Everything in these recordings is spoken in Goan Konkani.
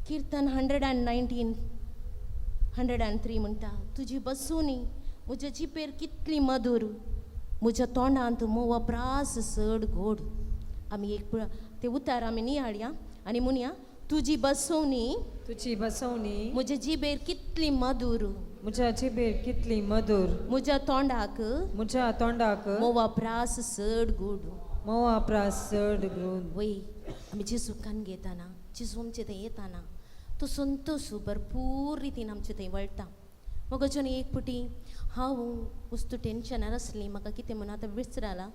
किर्तन 119, 103 म्हणटा, तुजी बसवणी म्हज्या जिबेर कितली मधूर, म्हज्या तोंडांत म्होंवा प्रास चड गोड. आमी एक ते उतार आमी नियाळया आनी म्हणया, तुजी बसवणी तुजी बसवणी म्हज्या जिबेर कितली मधूर, म्हज्या जिबेर कितली मधूर, म्हज्या तोंडाक म्हज्या तोंडाक म्होंवा प्रास चड गोड. म्होंवा प्रास चड गोड. वय, आमी जेजू कान घेताना, जेजू आमचे थंय येताना तो संतोश भरपूर रितीन आमचे थंय वळटा. मगोच्यान एक फावटी हांव वस्तू टेंशनार आसली, म्हाका कितें म्हणून आतां विसरालां,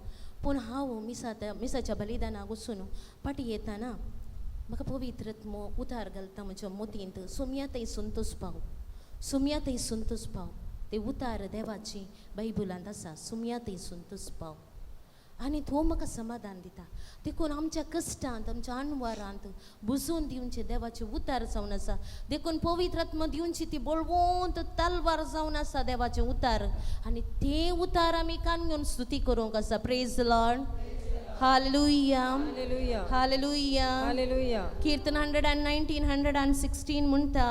पूण हांव मिसाच्या बलिदानाक वचून फाटीं येताना म्हाका पवित्र आत्मो उतार घालता म्हज्या मोतींत, सोमया थंय संतोश पाव, सोमया थंय संतोश पाव. ते उतार देवाची बायबलांत आसा, सोमया थंय संतोश पाव, आनी तो म्हाका समाधान दिता. देखून आमच्या कश्टांत, आमच्या अणवारांत बुजोवन दिवचे देवाचे उतार जावन आसा. देखून पवित्र आत्मा दिवची ती बळवंत तलवार जावन आसा देवाचे उतार, आनी ते उतार आमी कान घेवन स्तुती करूंक आसा. Praise Lord, hallelujah. Hallelujah. Hallelujah. Hallelujah. किर्तन 119, 116 म्हणटा,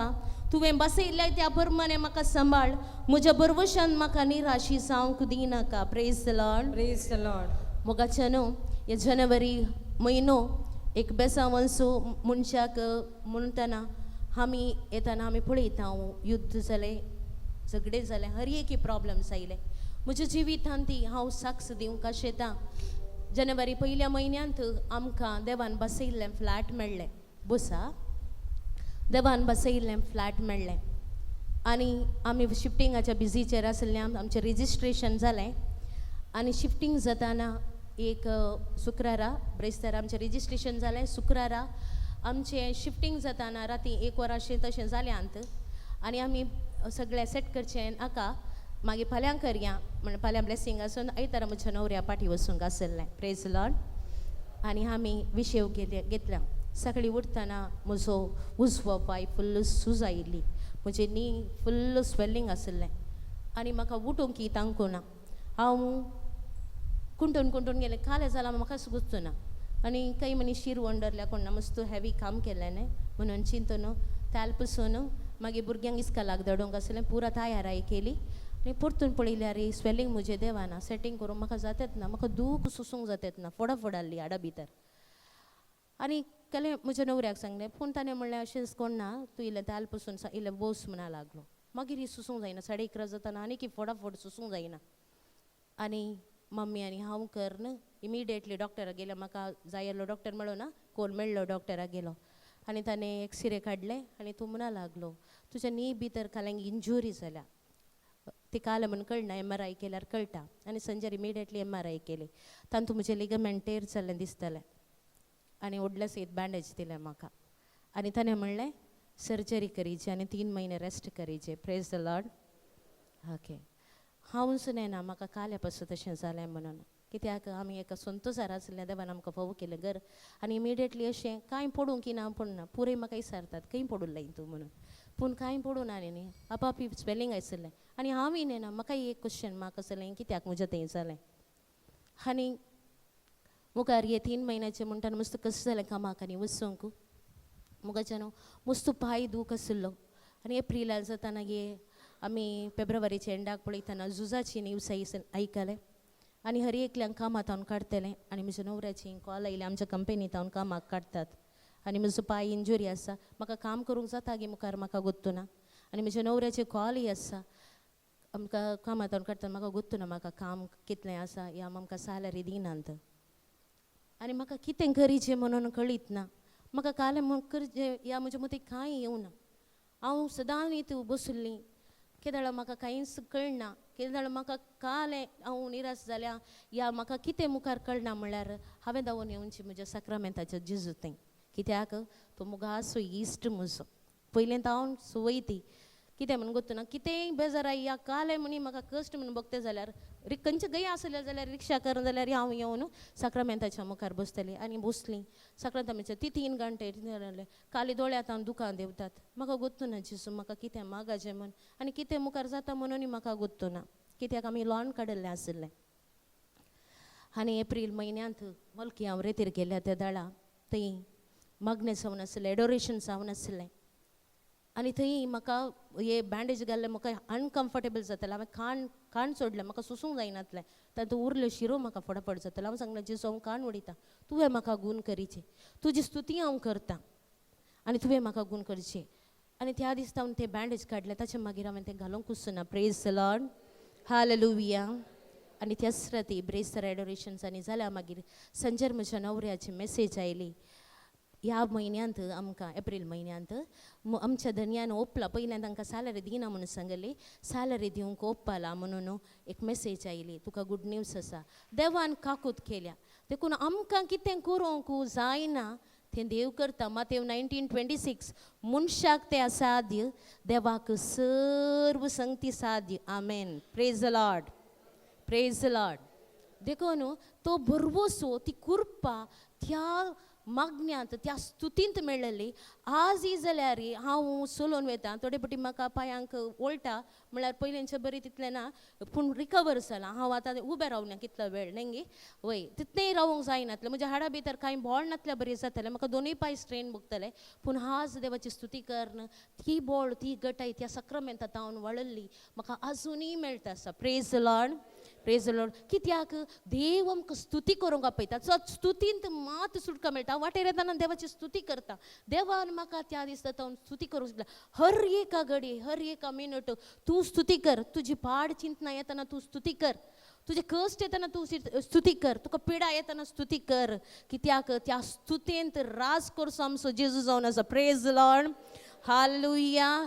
तुवें बसयल्ल्या त्या प्रमाणे म्हाका सांबाळ, म्हज्या भरवशान म्हाका निराशी जावंक दिनाका. Praise Lord. Praise the Lord. मोगाच्या न्हू, हे जनवरी म्हयनो एक बेसावंसो मनशाक म्हणटना आमी येताना आमी पळयता, युद्ध जालें, झगडे जालें, हर एक प्रॉब्लम्स आयले म्हज्या जिवितांत. ती हांव साक्ष दिवंक आशेतां. जनवरी पयल्या म्हयन्यांत आमकां देवान बसयल्लें फ्लॅट मेळ्ळें. बोसा देवान बसयल्लें फ्लॅट मेळ्ळें आनी आमी शिफ्टिंगाच्या बिजीचेर आसलें. आमचें रेजिस्ट्रेशन जालें आनी शिफ्टींग जाताना एक शुक्रारा, ब्रेस्तारा आमचें रेजिस्ट्रेशन जालें, शुक्रारा आमचें शिफ्टींग जाताना राती 1 वरां तशें जालें आंत. आनी आमी सगळें सेट करचें नाका, मागीर फाल्यां करया म्हण फाल्यां ब्लेसींग आसून आयतारा म्हज्या न्हवऱ्या पाटी वचूंक आसलें. Praise Lord. आनी आमी विशेव घेतल्या घेतल्या. सकाळीं उठतना म्हजो उजवो पांय फुल्ल सूज आयिल्ली, म्हजें नी फुल्ल स्वेलिंग आशिल्लें आनी म्हाका उठूंक तांकूं ना. हांव कुंटून कुंटून गेलें. कालें जालां म्हाका गुजतो ना. आनी काही मनीस शिरवण धरल्या कोण ना, मस्त हेवी काम केलें न्ही म्हणून चिंतून त्याल पसून मागीर भुरग्यांक इस्कॉलाक धाडूंक आसलें, पुरा तयाराय केली आनी परतून पळयल्यार स्वेलिंग म्हजें देवाना, सेटींग करूंक म्हाका जातेच ना, म्हाका दूख सोसूंक जातेच ना, फोडाफोड आहली हाडा भितर. आनी केलें, म्हज्या न्हवऱ्याक सांगलें, पूण ताणें म्हणलें, अशेंच कोण ना, तूं इल्लें ताल पसून इल्लें बोस म्हणा लागलो. मागीर ही सोसूंक जायना, 11:30 जाताना आनी की फोडाफोड सोसूंक जायना. आनी मम्मी आनी हांव करन इमिडिएटली डॉक्टराक गेलें. म्हाका जाय आसलो डॉक्टर मेळो ना, कोल मेळ्ळो डॉक्टराक गेलो आनी ताणें एक्सरे काडले आनी तूं म्हणा लागलो, तुज्या नी भितर काल्यांक इंजुरी जाल्या, ती काल म्हण कळना, एमआरआय केल्यार कळटा. आनी संजर इमिडिएटली एमआरआय केली, तातूंत म्हजें लिगमेंट टेर जाल्लें दिसतालें आनी व्हडलें सयत बँडेज दिलें म्हाका. आनी ताणें म्हणलें, सर्जरी करीची आनी 3 म्हयने rest करीचे. Praise the Lord. Okay, हांवूच नेना म्हाका काल्या पासून तशें जालें म्हणून, कित्याक आमी एका संतोसार आसलें, देवान आमकां फावो केलें घर आनी इमिडिएटली अशें कांय पडूंक की ना, पूण ना पुराय म्हाका विचारतात खंय पडूं तूं म्हणून, पूण कांय पडूं ना न्ही, आपापी स्वेलिंग आशिल्लें. आनी हांवूय नेना, म्हाका एक क्वेश्चन मार्क आसलें, कित्याक म्हजें थंय जालें. आनी मुखार हे 3 म्हयन्याचे म्हणटाना मस्त कशें जालें कामाक आनी वचूंक मुगाच्यान मस्त पांय दूख आशिल्लो. आनी एप्रिलाक जाताना हे आमी फेब्रुवारीच्या एंडाक पळयतना झुजाची न्यूज आयकलें आनी हर एकल्यांक कामां तावन काडटलें. आनी म्हज्या न्हवऱ्याची कॉल आयली, आमच्या कंपनी तावन कामाक काडटात आनी म्हजो पांय इंजुरी आसा, म्हाका काम करूंक जाता गे मुखार म्हाका गोत्तू ना. आनी म्हज्या न्हवऱ्याचे कॉलय आसा, आमकां कामां तावन काडटात, म्हाका गोत्तू ना, म्हाका काम कितलें आसा या आमकां सॅलरी दिनात आनी म्हाका कितें करीचें म्हणून कळीत ना. म्हाका काल म्हूण करचें या म्हज्या मतीक कांय येवना. हांव सदांच इतू बसली, केदळा म्हाका कांयच कळना, केदळा म्हाका काल हांव निराश जाल्या या म्हाका कितें मुखार कळना म्हणल्यार हांवें धांवून येवची म्हज्या साक्रामेंताच्या जेजू थंय, कित्याक तो मुगासो इश्ट म्हजो, पयलें हांव संवय ती कितें म्हूण गोत्तू ना, कितेंय बेजाराय या काल म्हणी म्हाका कश्ट म्हूण बगता जाल्यार खंयचे गय आसले जाल्यार रिक्षा करून जाल्यार हांव येवन साक्रामेंताच्या मुखार बसतलें. आनी बसलीं साक्रामेंताच्या ती 3 घंटे काली दोळ्यांत हांव दुकां देंवतात, म्हाका गोत्तू ना जेजू म्हाका कितें मागाचें म्हूण आनी कितें मुखार जाता म्हणून म्हाका गोत्तू ना, कित्याक आमी लॉन काडिल्लें आशिल्लें. आनी एप्रील म्हयन्यांत मलकी हांव रेतीर गेल्या त्या दळा थंय मागणें जावन आसलें, एडोरेशन जावन आसलें. आनी थंय म्हाका हे बँडेज घाल्ले म्हाका अनकम्फर्टेबल जातालें. हांवें कान कान सोडलें, म्हाका सोसूंक जायनातलें. तातूंत उरल्यो शिरो म्हाका फटाफट जातालें. हांवें सांगलें, जेजू हांव कान उडयता, तुवें म्हाका गूण करीचे, तुजी स्तुती हांव करतां आनी तुवें म्हाका गूण करचें. आनी त्या दिसा हांवें तें बँडेज काडलें, ताचे मागीर हांवें तें घालूंकूच ना. Praise the Lord, hallelujah. आनी त्याच राती ब्रेस्तार एडोरेशन्स आनी जाल्या मागीर संजर म्हज्या न्हवऱ्याची मेसेज आयली, ह्या म्हयन्यांत आमकां एप्रील म्हयन्यांत आमच्या धनयान ओपला. पयल्यान तांकां सॅलरी दिना म्हणून सांगली, सॅलरी दिवंक ओप्पाला म्हणून एक मेसेज आयली. तुका गुड न्यूज आसा, देवान काकूत केल्या, देखून आमकां कितें करूंक जायना तें देव करता. मातेव 19:26, मनशाक तें असाध्य, देवाक सर्व संगती साध्य. आमेन. Praise the Lord, praise the Lord. देखून तो भरवसो, ती कृपा त्या मागण्यांत, त्या स्तुतींत मेळ्ळली. आज ही जाल्यार हांव चलोवन वता, थोडे फावटी म्हाका पांयांक ओळटा, म्हळ्यार पयलींचे बरी तितलें ना, पूण रिकवर जालां हांव. आतां उबें रावना कितलो वेळ न्ही, वय तितलेंय रावूंक जायनातलें. म्हज्या हाडा भितर कांय बोळ नातल्या बरी जातालें, म्हाका दोनूय पांय स्ट्रेन भोगताले. पूण आज देवाची स्तुती करून ती बोळ, ती गटाय त्या सक्रामेंता हांव वळिल्ली म्हाका आजुनूय मेळटा आसा. Praise the Lord, praise the Lord. कित्याक देव आमकां स्तुती करूंक आपयता. सो स्तुतींत मात सुटका मेळटा. वाटेर येतना देवाची स्तुती करता. देवान म्हाका त्या दिसा तावन स्तुती करूंक शकता. हर एका घडी, हर एका मिनट तूं स्तुती कर. तुजी पाड चिंतना येतना तूं स्तुती कर, तुजे कश्ट येतना तूं स्तुती कर, तुका पिडा येतना स्तुती कर. कित्याक त्या स्तुतींत राज करचो आमचो जेजू जावन आसा. Praise the Lord, hallelujah.